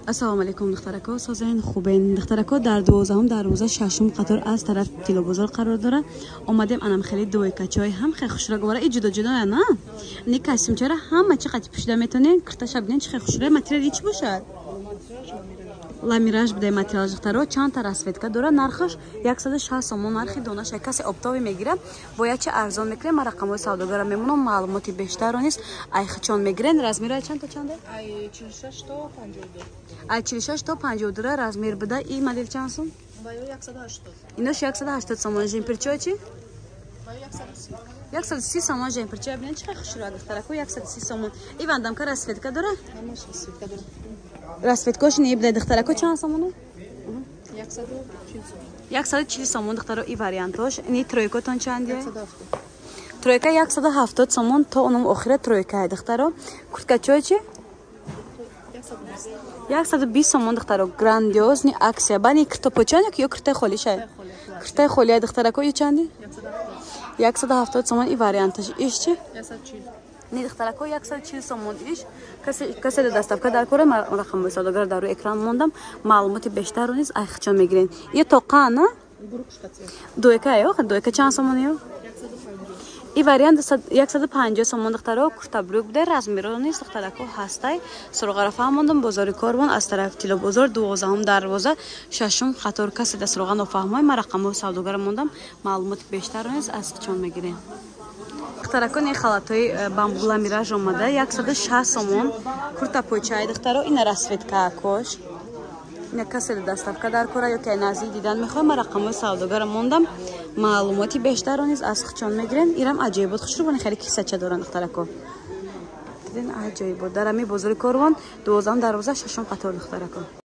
Ассалому алайкум, духтарако, созен, хубен? Духтарако, дар 12-ум дарвоза, шашум қатор аз тараф Тилобозор қарор дорад. Омадем, анам хеле двойкачои ҳам хеле хушро гувора и ҷудо ҷудо на не костюмчара ҳама чӣ қати пӯшида метонен. Курташа бинен, чӣ хеле хушро. Материали чӣ бошад? Ламираж будай материал, духтаро. Чандта расцветка дора. Нархаш 160 сомон нархи донаша. Касе оптовый мегира, бояд чи арзон мекунем. Ман рақамҳои савдогара мемонам, маълумоти бештарро низ айхичон мегирен. Размера чанд то чанде? Ай 46 то 52. Ай 46 то 52 размер буда. И модель чанд сум? Инош 180 сомон. Жемперчо чи? 130 сомон жемперчо. Бинен, чӣ хеле хушро, духтарако, 130 сомон. И вандамка расцветка дора? Расцветкош не буда, духтарако. Чанд сомона? 140 сомон, духтаро, и вариантош. Ни тройкотон чандия? Тройка 170 сомон, то оном охира тройка, духтаро. Курткачои чи? 120 сомон, духтаро. Грандиозный акция. Бани киртопочан ё киртаи холиша? Киртаи холия, духтарако. Ё чанди? 170 сомон и варианташ. Иш чи? Не, духтарако, 140 сомон иш. Касе доставка дар кора, рақамҳои савдогар дар рӯи экран мондам, маълумоти бештарро низ айхичон мегирен. Ё тоқа на двойка ё двойка чанд сомон? Ё и вариант 150 сомон, духтаро. Курта-брюк буда, размеро низ, духтарако, ҳастай. Суроғаро фаҳмондам: бозори Корвон, аз тарафи Тилобозор, 12-ум дарвоза, шашум қатор. Касе да суроға нофаҳмой, ман рақамҳои савдогара мондам, маълумоти бештарро низ аз чон мегирем. Духтарако, не халатҳои бамбула мираж омада, 160 сомон курта пойчаи, духтаро. Ина расцветкаакош. Ина касе доставка дар кора ё ки наздик дидан мехоҳам, ман рақамҳои савдогара мондам, маълумоти бештарро низ аз хучон мегирен. Ирам аҷоибот, хушрубони хеле кисача доранд, духтарако. Диден, аҷоибот. Дар ҳамин бозори Корвон, 12-ум дарвоза, шашум қатор, духтарако.